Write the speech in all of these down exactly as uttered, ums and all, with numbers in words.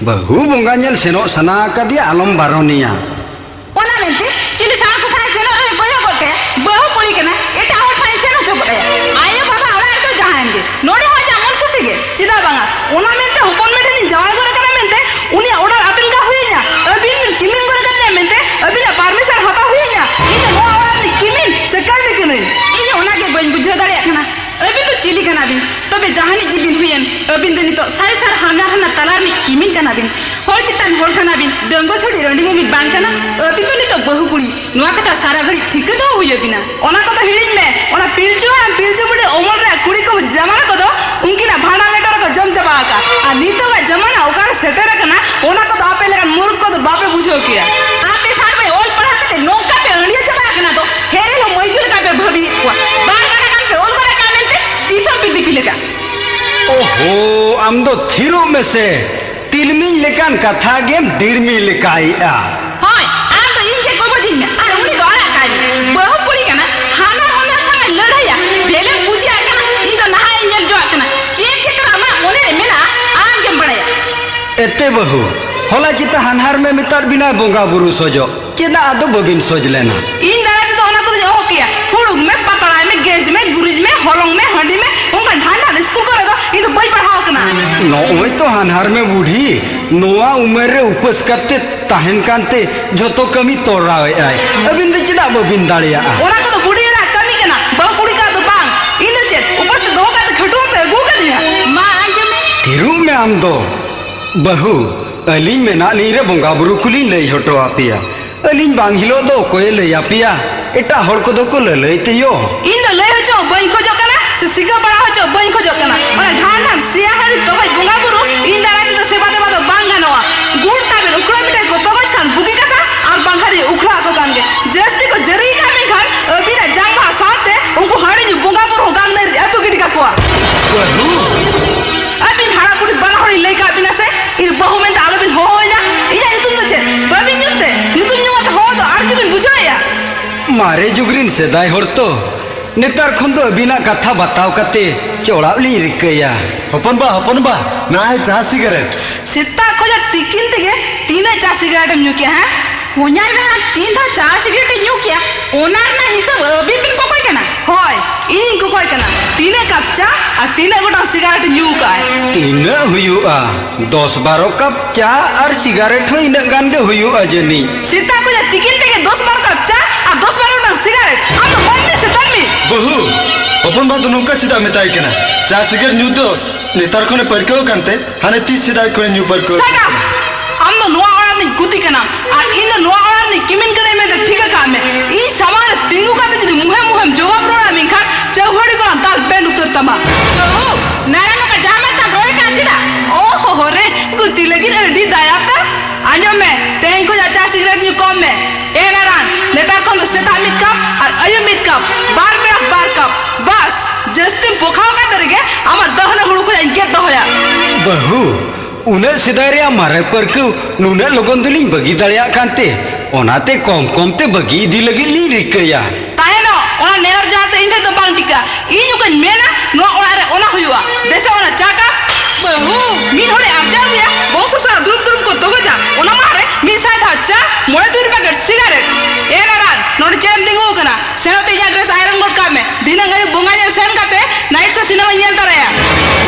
ᱵᱟᱹᱦᱩ ᱵᱚᱸᱜᱟ ᱧᱮᱞ ᱥᱮᱱᱚᱜ ᱥᱟᱱᱟ ᱟᱠᱟᱫᱮᱭᱟ, ᱟᱞᱚᱢ ᱵᱟᱨᱚᱱᱮᱭᱟ᱾ ᱚᱱᱟ ᱢᱮᱱᱛᱮ ᱪᱤᱞᱤ ᱥᱟᱶ ᱠᱚ ᱥᱟᱶ ᱥᱮᱱᱚᱜ ᱨᱮᱦᱚᱸ ᱠᱚᱭᱚᱜ ᱜᱚᱫ ᱠᱟᱭᱟ, ᱵᱟᱹᱦᱩ ᱠᱩᱲᱤ ᱠᱟᱱᱟ, ᱮᱴᱟᱜ ᱦᱚᱲ ᱥᱟᱶ ᱥᱮᱱ ᱦᱚᱪᱚ ᱜᱚᱫ ᱟᱭᱟ᱾ ᱟᱭᱳ ᱵᱟᱵᱟ ᱚᱲᱟᱜ ᱨᱮᱫᱚ ᱡᱟᱦᱟᱸᱭᱮᱱ ᱜᱮ, ᱱᱚᱰᱮ ᱦᱚᱸ ᱟᱡᱟᱜ ᱢᱚᱱ ᱠᱩᱥᱤ ᱜᱮ᱾ ᱪᱮᱫᱟᱜ ᱵᱟᱝᱟ? ᱚᱱᱟ ᱢᱮᱱᱛᱮ ᱦᱚᱯᱚᱱ ᱢᱮ ᱴᱷᱮᱱᱤᱧ ᱡᱟᱶᱟᱭ ᱜᱚᱫ ᱟᱠᱟᱱᱟ ᱢᱮᱱᱛᱮ ᱩᱱᱤᱭᱟᱜ order ᱟᱛᱮᱱ ᱠᱟ ᱦᱩᱭ ᱤᱧᱟ? ᱟᱹᱵᱤᱱ ᱵᱤᱱ ᱠᱤᱢᱤᱱ ᱜᱚᱫ ᱟᱠᱟᱫ ᱞᱤᱧᱟ ᱢᱮᱱᱛᱮ ᱟᱹᱵᱤᱱᱟᱜ permission ᱦᱟᱛᱟᱣ ᱦᱩᱭ ᱤᱧᱟ? ᱤᱧ ᱫᱚ ᱱᱚᱣᱟ ᱚᱲᱟᱜ ᱨᱤᱱᱤᱡ ᱠᱤᱢᱤᱱ ᱥᱮ ᱠᱟᱹᱢᱤ ᱠᱟᱹᱱᱟᱹᱧ? ᱤᱧ ᱚᱱᱟ ᱜᱮ ᱵᱟᱹᱧ ᱵᱩᱡᱷᱟᱹᱣ ᱫᱟᱲᱮᱭᱟᱜ ᱠᱟᱱᱟ᱾ ᱟᱹᱵᱤᱱ ᱫᱚ ᱪᱤᱞᱤ ᱠᱟᱱᱟ ᱵᱤᱱ? ᱛᱚᱵᱮ ᱡᱟᱦᱟᱱᱤᱡ ᱜᱮᱵᱤᱱ ᱦᱩᱭᱮᱱ, ᱟᱹᱵᱤᱱ ᱫᱚ ᱱᱤᱛᱚᱜ ᱥᱟᱭ ᱥᱟᱨ ᱦᱟᱱᱦᱟᱨ ᱦᱟᱱᱟ ᱛᱟᱞᱟ ᱨᱤᱱᱤᱡ ᱠᱤᱢᱤᱱ ᱠᱟᱱᱟ ᱵᱤᱱ᱾ ᱦᱚᱲ ᱪᱮᱛᱟᱱ ᱦᱚᱲ ᱠᱟᱱᱟ ᱵᱤᱱ, ᱰᱟᱺᱜᱩᱣᱟᱹ ᱪᱷᱟᱹᱰᱤ ᱨᱟᱺᱰᱤ ᱢᱟ ᱵᱤᱱ ᱵᱟᱝ ᱠᱟᱱᱟ᱾ ᱟᱹᱵᱤᱱ ᱫᱚ ᱱᱤᱛᱚᱜ ᱵᱟᱹᱦᱩ ᱠᱩᱲᱤ, ᱱᱚᱣᱟ ᱠᱟᱛᱷᱟ ᱥᱟᱨᱟ ᱜᱷᱟᱹᱲᱤᱡ ᱴᱷᱤᱠᱟᱹ ᱫᱚᱦᱚ ᱦᱩᱭ ᱟᱹᱵᱤᱱᱟ᱾ ᱚᱱᱟ ᱠᱚᱫᱚ ᱦᱤᱲᱤᱧ ᱢᱮ, ᱚᱱᱟ ᱯᱤᱞᱪᱩ ᱦᱟᱲᱟᱢ ᱯᱤᱞᱪᱩ ᱵᱩᱰᱷᱤ ᱚᱢᱚᱞ ᱨᱮᱭᱟᱜ ᱠᱩᱲᱤ ᱠᱚ ᱡᱟᱢᱟᱱᱟ ᱠᱚᱫᱚ ᱩᱱᱠᱤᱱᱟᱜ ᱵᱷᱟᱸᱰᱟᱱ ᱞᱮᱴᱚ ᱨᱮᱠᱚ ᱡᱚᱢ ᱪᱟᱵᱟ ᱟᱠᱟᱫ᱾ ᱟᱨ ᱱᱤᱛᱚᱜᱟᱜ ᱡᱟᱢᱟᱱᱟ ᱚᱠᱟᱨᱮ ᱥᱮᱴᱮᱨ ᱟᱠᱟᱱᱟ, ᱚᱱᱟ ᱠᱚᱫᱚ ᱟᱯᱮ ᱞᱮᱠᱟᱱ ᱢᱩᱨᱩᱠᱷ ᱠᱚᱫᱚ ᱵᱟᱯᱮ ᱵᱩᱡᱷᱟᱹᱣ ᱠᱮᱭᱟ᱾ ᱟᱯᱮ ᱥᱟᱱ ᱵᱟᱭ ᱚᱞ ᱯᱟᱲᱦᱟᱣ ᱠᱟᱛᱮ ᱱᱚᱝᱠᱟ ᱯᱮ ᱟᱹᱲᱤᱭᱟᱹ ᱪᱟᱵᱟ ᱟᱠᱟᱱᱟ ᱫᱚ, ᱦᱮᱨᱮᱞ ᱦᱚᱸ ᱢᱟᱹᱭᱡᱩ ᱞᱮᱠᱟ ᱯᱮ ᱵᱷᱟᱹᱵᱤᱭᱮᱫ ᱠᱚᱣᱟ᱾ ᱵᱟᱨ ᱠᱟᱴᱟ ᱜᱟᱱ ᱯᱮ ᱚᱞ ᱜᱚᱫ ᱟᱠᱟᱫ ᱢᱮᱱᱛᱮ ᱛᱤᱥ ᱦᱚᱸ ᱯᱮ ᱫᱤᱯᱤᱞ ᱟᱠᱟᱫ᱾ ᱳᱦᱳ, ᱟᱢ ᱫᱚ ᱛᱷᱤᱨᱚᱜ ᱢᱮᱥᱮ᱾ ᱛᱤᱞᱢᱤᱧ ᱞᱮᱠᱟᱱ ᱠᱟᱛᱷᱟ ᱜᱮᱢ ᱫᱤᱲᱢᱤ ᱞᱮᱠᱟᱭᱮᱜᱼᱟ᱾ ᱦᱳᱭ, ᱟᱢ ᱫᱚ ᱤᱧ ᱜᱮ ᱜᱚᱜᱚᱡᱤᱧ ᱢᱮ ᱟᱨ ᱩᱱᱤ ᱫᱚ ᱟᱲᱟᱜ ᱠᱟᱭ ᱢᱮ᱾ ᱵᱟᱹᱦᱩ ᱠᱩᱲᱤ ᱠᱟᱱᱟ, ᱦᱟᱱᱟ ᱦᱚᱧᱦᱟᱨ ᱥᱟᱶᱮ ᱞᱟᱹᱲᱦᱟᱹᱭᱟ, ᱵᱷᱮᱞᱮᱢ ᱠᱩᱥᱤᱭᱟᱜ ᱠᱟᱱᱟ, ᱤᱧ ᱫᱚ ᱱᱟᱦᱟᱜ ᱤᱧ ᱧᱮᱞ ᱡᱚᱝᱟᱜ ᱠᱟᱱᱟ᱾ ᱪᱮᱫ ᱪᱤᱛᱟᱹᱨ ᱟᱢᱟᱜ ᱢᱚᱱᱮ ᱨᱮ ᱢᱮᱱᱟᱜᱼᱟ, ᱟᱢ ᱜᱮᱢ ᱵᱟᱲᱟᱭᱟ᱾ ᱮᱛᱮ ᱵᱟᱹᱦᱩ, ᱦᱚᱞᱟ ᱪᱮᱛᱟ ᱦᱟᱱᱦᱟᱨ ᱢᱮ ᱢᱮᱛᱟᱫ ᱵᱤᱱᱟᱭ ᱵᱚᱸᱜᱟ ᱵᱩᱨᱩ ᱥᱚᱡᱚᱜ, ᱪᱮᱫᱟᱜ ᱟᱫᱚ ᱵᱟᱹᱵᱤᱱ ᱥᱚᱡᱽ ᱞᱮᱱᱟ? ᱤᱧ ᱫᱟᱨᱟᱭ ᱛᱮᱫᱚ ᱚᱱᱟ ᱠᱚᱫᱚᱧ ᱚᱦᱚ ᱠᱮᱭᱟ᱾ ᱦᱩᱲᱩᱝ ᱢᱮ, ᱯᱟᱛᱲᱟᱭ ᱢᱮ, ᱜᱮᱡ ᱢᱮ, ᱜᱩᱨᱤᱡ ᱢᱮ, ᱦᱚᱞᱚᱝ ᱢᱮ, ᱦᱟᱺᱰᱤ ᱢᱮ, ᱚᱱᱠᱟᱱ ᱰᱷᱟᱱᱰᱟᱱ ᱥᱠᱩᱞ ᱠᱚᱨᱮ ᱫᱚ ᱤᱧ ᱫᱚ ᱵᱟᱹᱧ ᱯᱟᱲᱦᱟᱣ ᱟᱠᱟᱱᱟ᱾ ᱱᱚᱜᱼᱚᱭ ᱛᱚ ᱦᱟᱱᱦᱟᱨ ᱢᱮ ᱵᱩᱰᱷᱤ, ᱱᱚᱣᱟ ᱩᱢᱮᱨ ᱨᱮ ᱩᱯᱟᱹᱥ ᱠᱟᱛᱮ ᱛᱟᱦᱮᱱ ᱠᱟᱱᱛᱮ ᱡᱷᱚᱛᱚ ᱠᱟᱹᱢᱤ ᱛᱚᱨᱟᱣᱮᱫᱼᱟᱭ᱾ ᱟᱹᱵᱤᱱ ᱫᱚ ᱪᱮᱫᱟᱜ ᱵᱟᱹᱵᱤᱱ ᱫᱟᱲᱮᱭᱟᱜᱼᱟ? ᱚᱱᱟ ᱠᱚᱫᱚ ᱵᱩᱰᱷᱤ ᱦᱚᱲᱟᱜ ᱠᱟᱹᱢᱤ ᱠᱟᱱᱟ, ᱵᱟᱹᱦᱩ ᱠᱩᱲᱤ ᱠᱚᱣᱟᱜ ᱫᱚ ᱵᱟᱝ᱾ ᱤᱧ ᱫᱚ ᱪᱮᱫ ᱩᱯᱟᱹᱥ ᱛᱮ ᱫᱚᱦᱚ ᱠᱟᱛᱮ ᱠᱷᱟᱹᱴᱩᱣᱟᱹ ᱯᱮ ᱟᱹᱜᱩ ᱟᱠᱟᱫᱤᱧᱟ? ᱢᱟ ᱟᱸᱡᱚᱢ ᱢᱮ᱾ ᱛᱷᱤᱨᱚᱜ ᱢᱮ ᱟᱢ ᱫᱚ᱾ ᱵᱟᱹᱦᱩ, ᱟᱹᱞᱤᱧ ᱢᱮᱱᱟᱜ ᱞᱤᱧ ᱨᱮ ᱵᱚᱸᱜᱟ ᱵᱩᱨᱩ ᱠᱚᱞᱤᱧ ᱞᱟᱹᱭ ᱦᱚᱴᱚ ᱟᱯᱮᱭᱟ᱾ ᱟᱹᱞᱤᱧ ᱵᱟᱝ ᱦᱤᱞᱳᱜ ᱫᱚ ᱚᱠᱚᱭᱮ ᱞᱟᱹᱭ ᱟᱯᱮᱭᱟ? ᱮᱴᱟᱜ ᱦᱚᱲ ᱠᱚᱫᱚ ᱠᱚ ᱞᱟᱹᱞᱟᱹᱭ ᱛᱮᱭᱚ᱾ ᱤᱧ ᱫᱚ ᱞᱟᱹᱭ ᱦᱚᱪᱚ ᱵᱟᱹᱧ ᱠᱷᱚᱡᱚᱜ ᱠᱟᱱᱟ, ᱥᱮ ᱥᱤᱠᱟᱹ ᱵᱟᱲᱟ ᱦᱚᱪᱚ ᱵᱟᱹᱧ ᱠᱷᱚᱡᱚᱜ ᱠᱟᱱᱟ᱾ ᱚᱱᱟ ᱰᱷᱟᱱ ᱰᱷᱟᱱ ᱥᱮᱭᱟ ᱦᱟᱺᱰᱤ ᱛᱚᱜᱚᱡ ᱵᱚᱸᱜᱟ ᱵᱩᱨᱩ ᱤᱧ ᱫᱟᱨᱟᱭ ᱛᱮᱫᱚ ᱥᱮᱵᱟ ᱫᱮᱵᱟ ᱫᱚ ᱵᱟᱝ ᱜᱟᱱᱚᱜᱼᱟ᱾ ᱜᱩᱲ ᱛᱟᱵᱮᱱ ᱩᱠᱷᱲᱟ ᱢᱤᱴᱷᱟᱹᱭ ᱠᱚ ᱛᱚᱜᱚᱡ ᱠᱷᱟᱱ ᱵᱩᱜᱤ ᱠᱟᱛᱷᱟ, ᱟᱨ ᱵᱟᱝᱠᱷᱟᱱ ᱤᱧ ᱩᱠᱷᱲᱟ ᱟᱠᱚ ᱠᱟᱱ ᱜᱮ᱾ ᱡᱟᱹᱥᱛᱤ ᱠᱚ ᱡᱟᱹᱨᱤ ᱠᱟᱜ ᱢᱮᱱᱠᱷᱟᱱ ᱟᱹᱵᱤᱱᱟᱜ ᱡᱟᱝ ᱵᱟᱦᱟ ᱥᱟᱶᱛᱮ ᱩᱱᱠᱩ ᱦᱟᱺᱰᱤ ᱧᱩ ᱵᱚᱸᱜᱟ ᱵᱩᱨᱩ ᱦᱚᱸ ᱜᱟᱝ ᱱᱟᱹᱭ ᱨᱮ ᱟᱹᱛᱩ ᱜᱤᱰᱤ ᱠᱟᱠᱚᱣᱟ᱾ ᱵᱟᱹᱦᱩ! ᱟᱹᱵᱤᱱ ᱦᱟᱲᱟᱢ ᱵᱩᱰᱷᱤ ᱵᱟᱱᱟ ᱦᱚᱲᱤᱧ ᱞᱟᱹᱭ ᱠᱟᱜ ᱵᱤᱱᱟ ᱥᱮ, ᱤᱧ ᱵᱟᱹᱦᱩ ᱢᱮᱱᱛᱮ ᱟᱞᱚᱵᱤᱱ ᱦᱚᱦᱚᱣᱟᱹᱧᱟ᱾ ᱤᱧᱟᱹᱜ ᱧᱩᱛᱩᱢ ᱫᱚ ᱪᱮᱫ? ᱵᱟᱹᱵᱤᱱ ᱧᱩᱛ ᱛᱮ? ᱧᱩᱛᱩᱢ ᱧᱩ ᱠᱟᱛᱮ ᱦᱚᱦᱚ ᱫᱚ ᱟᱨ ᱜᱮᱵᱤᱱ ᱵᱩᱡᱷᱟᱹᱣᱮᱫᱼᱟ? ᱢᱟᱨᱮ ᱡᱩᱜᱽ ᱨᱤᱱ ᱥᱮᱫᱟᱭ ᱦᱚᱲ ᱛᱚ, ᱱᱮᱛᱟᱨ ᱠᱷᱚᱱ ᱫᱚ ᱟᱹᱵᱤᱱᱟᱜ ᱠᱟᱛᱷᱟ ᱵᱟᱛᱟᱣ ᱠᱟᱛᱮ ᱪᱚᱲᱟᱜ ᱞᱤᱧ ᱨᱤᱠᱟᱹᱭᱟ᱾ ᱦᱚᱯᱚᱱ ᱵᱟ, ᱦᱚᱯᱚᱱ ᱵᱟ, ᱱᱟᱜᱼᱟᱭ ᱪᱟ ᱥᱤᱜᱟᱨᱮᱴ᱾ ᱥᱮᱛᱟᱜ ᱠᱷᱚᱱᱟᱜ ᱛᱤᱠᱤᱱ ᱛᱮᱜᱮ ᱛᱤᱱᱟᱹᱜ ᱪᱟ ᱥᱤᱜᱟᱨᱮᱴ ᱮᱢ ᱧᱩ ᱠᱮᱜᱼᱟ, ᱦᱮᱸ? ᱦᱚᱧᱦᱟᱨ ᱢᱮᱱᱟ, ᱛᱤᱱ ᱫᱷᱟᱣ ᱪᱟ ᱥᱤᱜᱟᱨᱮᱴ ᱮ ᱧᱩ ᱠᱮᱜᱼᱟ, ᱚᱱᱟ ᱨᱮᱱᱟᱜ ᱦᱤᱥᱟᱹᱵ ᱟᱹᱵᱤᱱ ᱵᱤᱱ ᱠᱚᱠᱚᱭ ᱠᱟᱱᱟ? ᱦᱳᱭ, ᱤᱧᱤᱧ ᱠᱚᱠᱚᱭ ᱠᱟᱱᱟ, ᱛᱤᱱᱟᱹᱜ ᱠᱟᱯ ᱪᱟ ᱟᱨ ᱛᱤᱱᱟᱹᱜ ᱜᱚᱴᱟᱝ ᱥᱤᱜᱟᱨᱮᱴ ᱧᱩ ᱠᱟᱜᱼᱟᱭ? ᱛᱤᱱᱟᱹᱜ ᱦᱩᱭᱩᱜᱼᱟ? ᱫᱚᱥ ᱵᱟᱨᱚ ᱠᱟᱯ ᱪᱟ ᱟᱨ ᱥᱤᱜᱟᱨᱮᱴ ᱦᱚᱸ ᱤᱱᱟᱹᱜ ᱜᱟᱱ ᱜᱮ ᱦᱩᱭᱩᱜᱼᱟ ᱡᱟᱹᱱᱤᱡ᱾ ᱥᱮᱛᱟᱜ ᱠᱷᱚᱱᱟᱜ ᱛᱤᱠᱤᱱ ᱛᱮᱜᱮ ᱫᱚᱥ ᱵᱟᱨᱚ ᱠᱟᱯ ᱪᱟ ᱟᱨ ᱫᱚᱥ ᱵᱟᱨᱚ ᱜᱚᱴᱟᱝ ᱥᱤᱜᱟᱨᱮᱴ? ᱟᱢ ᱫᱚ ᱢᱟᱹᱱᱢᱤ ᱥᱮ ᱛᱟᱹᱱᱢᱤ? ᱵᱟᱹᱦᱩ, ᱦᱚᱯᱚᱱ ᱵᱟ ᱫᱚ ᱱᱚᱝᱠᱟ ᱪᱮᱫᱟᱜ ᱢᱮᱛᱟᱭ ᱠᱟᱱᱟ? ᱪᱟ ᱥᱤᱜᱟᱨ ᱧᱩ ᱫᱚ ᱱᱮᱛᱟᱨ ᱠᱷᱚᱱᱮ ᱯᱟᱹᱨᱠᱟᱹᱣ ᱟᱠᱟᱱ ᱛᱮ, ᱦᱟᱱᱮ ᱛᱤᱥ ᱥᱮᱫᱟᱭ ᱠᱷᱚᱱᱮ ᱧᱩ ᱯᱟᱹᱨᱠᱟᱹᱣ ᱟᱠᱟᱱᱟ᱾ Shut up! ᱟᱢ ᱫᱚ ᱱᱚᱣᱟ ᱚᱲᱟᱜ ᱨᱤᱱᱤᱡ ᱜᱩᱛᱤ ᱠᱟᱱᱟᱢ ᱟᱨ ᱤᱧ ᱫᱚ ᱱᱚᱣᱟ ᱚᱲᱟᱜ ᱨᱤᱱᱤᱡ ᱠᱤᱢᱤᱱ ᱠᱟᱹᱱᱟᱹᱧ ᱢᱮᱱᱛᱮ ᱴᱷᱤᱠᱟᱹ ᱠᱟᱜ ᱢᱮ᱾ ᱤᱧ ᱥᱟᱢᱟᱝ ᱨᱮ ᱛᱤᱸᱜᱩ ᱠᱟᱛᱮ ᱡᱩᱫᱤ ᱢᱩᱦᱮ ᱢᱩᱦᱮᱢ ᱡᱚᱵᱟᱵ ᱨᱩᱣᱟᱹᱲᱟ, ᱢᱮᱱᱠᱷᱟᱱ ᱪᱟᱹᱣᱦᱟᱹᱲᱤ ᱠᱷᱚᱱᱟᱜ ᱫᱟᱞ ᱵᱮᱱᱰ ᱩᱛᱟᱹᱨ ᱛᱟᱢᱟ᱾ ᱵᱟᱹᱦᱩ, ᱱᱟᱨᱟ ᱱᱚᱝᱠᱟ ᱡᱟᱦᱟᱸ ᱢᱮᱱᱛᱟᱢ ᱨᱚᱲ ᱠᱟᱱ ᱪᱮᱫᱟᱜ? ᱳ ᱦᱳ ᱦᱳ ᱨᱮ, ᱜᱩᱛᱤ ᱞᱟᱹᱜᱤᱫ ᱟᱹᱰᱤ ᱫᱟᱭᱟ ᱛᱟᱢ᱾ ᱟᱸᱡᱚᱢ ᱢᱮ, ᱛᱮᱦᱮᱧ ᱠᱷᱚᱱᱟᱜ ᱪᱟ ᱥᱤᱜᱟᱨᱮᱴ ᱧᱩ ᱠᱚᱢ ᱢᱮ᱾ ᱮ ᱱᱟᱨᱟᱱ, ᱱᱮᱛᱟᱨ ᱠᱷᱚᱱ ᱫᱚ ᱥᱮᱛᱟᱜ ᱢᱤᱫ ᱠᱟᱯ ᱟᱨ ᱟᱹᱭᱩᱵ ᱢᱤᱫ ᱠᱟᱯ, ᱵᱟᱨ ᱵᱮᱲᱟ ᱵᱟᱨ ᱠᱟᱯ᱾ ᱵᱟᱥ, ᱡᱟᱹᱥᱛᱤᱢ ᱯᱚᱠᱷᱟᱣ ᱠᱟᱛᱮ ᱨᱮᱜᱮ ᱟᱢᱟᱜ ᱫᱟᱹᱦᱱᱟᱹ ᱦᱩᱲᱩ ᱠᱷᱚᱱᱟᱜ ᱤᱧ ᱜᱮᱫ ᱫᱚᱦᱚᱭᱟ᱾ ᱵᱟᱹᱦᱩ, ᱩᱱᱟᱹᱜ ᱥᱮᱫᱟᱭ ᱨᱮᱭᱟᱜ ᱢᱟᱨᱮ ᱯᱟᱹᱨᱠᱟᱹᱣ ᱱᱩᱱᱟᱹᱜ ᱞᱚᱜᱚᱱ ᱫᱚᱞᱤᱧ ᱵᱟᱹᱜᱤ ᱫᱟᱲᱮᱭᱟᱜ ᱠᱟᱱᱛᱮ, ᱚᱱᱟᱛᱮ ᱠᱚᱢ ᱠᱚᱢ ᱛᱮ ᱵᱟᱹᱜᱤ ᱤᱫᱤ ᱞᱟᱹᱜᱤᱫ ᱞᱤᱧ ᱨᱤᱠᱟᱹᱭᱟ᱾ ᱛᱟᱦᱮᱱᱚᱜ, ᱚᱱᱟ ᱱᱮᱦᱚᱨ ᱡᱚᱦᱟᱨ ᱫᱚ ᱤᱧ ᱴᱷᱮᱱ ᱫᱚ ᱵᱟᱝ ᱴᱷᱤᱠᱟ᱾ ᱤᱧ ᱚᱠᱟᱧ ᱢᱮᱱᱟ, ᱱᱚᱣᱟ ᱚᱲᱟᱜ ᱨᱮ ᱚᱱᱟ ᱦᱩᱭᱩᱜᱼᱟ᱾ ᱫᱮᱥᱮ ᱚᱱᱟ ᱪᱟ ᱠᱟᱯ᱾ ᱵᱟᱹᱦᱩ, ᱢᱤᱫ ᱦᱚᱲᱮ ᱟᱨᱡᱟᱣ ᱜᱮᱭᱟ, ᱵᱚᱝᱥᱚ ᱥᱟᱨᱟ ᱫᱩᱨᱩᱵ ᱫᱩᱨᱩᱵ ᱠᱚ ᱛᱚᱜᱚᱡᱟ᱾ ᱚᱱᱟ ᱢᱟᱲᱟᱝ ᱨᱮ ᱢᱤᱫ ᱥᱟᱭ ᱫᱷᱟᱣ ᱪᱟ, ᱢᱚᱬᱮ ᱛᱩᱨᱩᱭ ᱯᱮᱠᱮᱴ ᱥᱤᱜᱟᱨᱮᱴ᱾ ᱮ ᱱᱟᱨᱟᱱ, ᱱᱚᱰᱮ ᱪᱮᱫ ᱮᱢ ᱛᱤᱸᱜᱩ ᱟᱠᱟᱱᱟ? ᱥᱮᱱᱚᱜ ᱛᱮ ᱤᱧᱟᱹᱜ ᱰᱨᱮᱥ ᱟᱭᱨᱚᱱ ᱜᱚᱫ ᱠᱟᱜ ᱢᱮ᱾ ᱫᱷᱤᱱᱟᱹᱝ ᱟᱹᱭᱩᱵ ᱵᱚᱸᱜᱟ ᱧᱮᱞ ᱥᱮᱱ ᱠᱟᱛᱮ ᱱᱟᱭᱤᱴ ᱥᱳ ᱥᱤᱱᱮᱢᱟ ᱧᱮᱞ ᱛᱟᱨᱟᱭᱟ᱾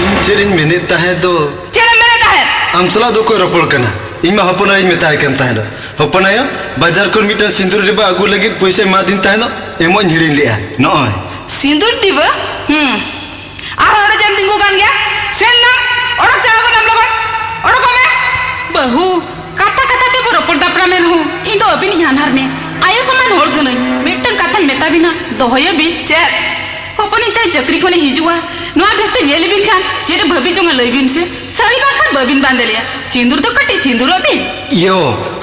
ᱤᱧ ᱪᱮᱫ ᱤᱧ ᱢᱮᱱᱮᱫ ᱛᱟᱦᱮᱸ ᱫᱚ᱾ ᱪᱮᱫ ᱮᱢ ᱢᱮᱱᱮᱫ ᱛᱟᱦᱮᱸᱫ? ᱟᱢ ᱥᱟᱞᱟᱜ ᱫᱚ ᱚᱠᱚᱭ ᱨᱚᱯᱚᱲ ᱠᱟᱱᱟ? ᱤᱧ ᱢᱟ ᱦᱚᱯᱚᱱ ᱟᱭᱳᱧ ᱢᱮᱛᱟᱭ ᱠᱟᱱ ᱛᱟᱦᱮᱸ ᱫᱚ᱾ ᱦᱚᱯᱚᱱ ᱟᱭᱳ, ᱵᱟᱡᱟᱨ ᱠᱷᱚᱱ ᱢᱤᱫᱴᱟᱝ ᱥᱤᱸᱫᱩᱨ ᱰᱤᱵᱟᱹ ᱟᱹᱜᱩ ᱞᱟᱹᱜᱤᱫ ᱯᱩᱭᱥᱟᱹ ᱮᱢᱟᱫᱤᱧ ᱛᱟᱦᱮᱸ ᱫᱚ, ᱮᱢᱚᱜ ᱤᱧ ᱦᱤᱲᱤᱧ ᱞᱮᱜᱼᱟ᱾ ᱱᱚᱜᱼᱚᱭ᱾ ᱥᱤᱸᱫᱩᱨ ᱰᱤᱵᱟᱹ? ᱦᱩᱸ᱾ ᱟᱨᱦᱚᱸ ᱚᱸᱰᱮ ᱪᱮᱫ ᱮᱢ ᱛᱤᱸᱜᱩ ᱠᱟᱱ ᱜᱮᱭᱟ? ᱥᱮᱱ ᱱᱟ, ᱚᱰᱚᱠ ᱪᱟᱞᱟᱜ ᱠᱟᱱᱟᱢ ᱞᱚᱜᱚᱱ᱾ ᱚᱰᱚᱠᱚᱜ ᱢᱮ᱾ ᱵᱟᱹᱦᱩ, ᱠᱟᱛᱷᱟ ᱠᱟᱛᱷᱟ ᱛᱮᱵᱚ ᱨᱚᱯᱚᱲ ᱫᱟᱯᱨᱟᱢᱮᱱ ᱨᱮᱦᱚᱸ, ᱤᱧ ᱫᱚ ᱟᱹᱵᱤᱱᱤᱡ ᱦᱟᱱᱦᱟᱨ ᱢᱮ᱾ ᱟᱭᱳ ᱥᱚᱢᱟᱱ ᱦᱚᱲ ᱠᱟᱹᱱᱟᱹᱧ᱾ ᱢᱤᱫᱴᱟᱝ ᱠᱟᱛᱷᱟᱧ ᱢᱮᱛᱟ ᱵᱤᱱᱟ, ᱫᱚᱦᱚᱭᱟᱵᱤᱱ᱾ ᱪᱮᱫ? ᱦᱚᱯᱚᱱᱤᱧ ᱛᱟᱭ ᱪᱟᱹᱠᱨᱤ ᱠᱷᱚᱱᱮ ᱦᱤᱡᱩᱜᱼᱟ, ᱱᱚᱣᱟ ᱵᱮᱥᱛᱮ ᱧᱮᱞ ᱵᱤᱱ ᱠᱷᱟᱱ ᱪᱮᱫ ᱮ ᱵᱷᱟᱹᱵᱤ ᱡᱚᱝᱟ ᱞᱟᱹᱭ ᱵᱤᱱ ᱥᱮ? ᱥᱟᱹᱲᱤ ᱵᱟᱝᱠᱷᱟᱱ ᱵᱟᱹᱵᱤᱱ ᱵᱟᱸᱫᱮ ᱞᱮᱭᱟ᱾ ᱥᱤᱸᱫᱩᱨ ᱫᱚ ᱠᱟᱹᱴᱤᱡ ᱥᱤᱸᱫᱩᱨᱚᱜ ᱵᱤᱱ᱾ ᱭᱳ,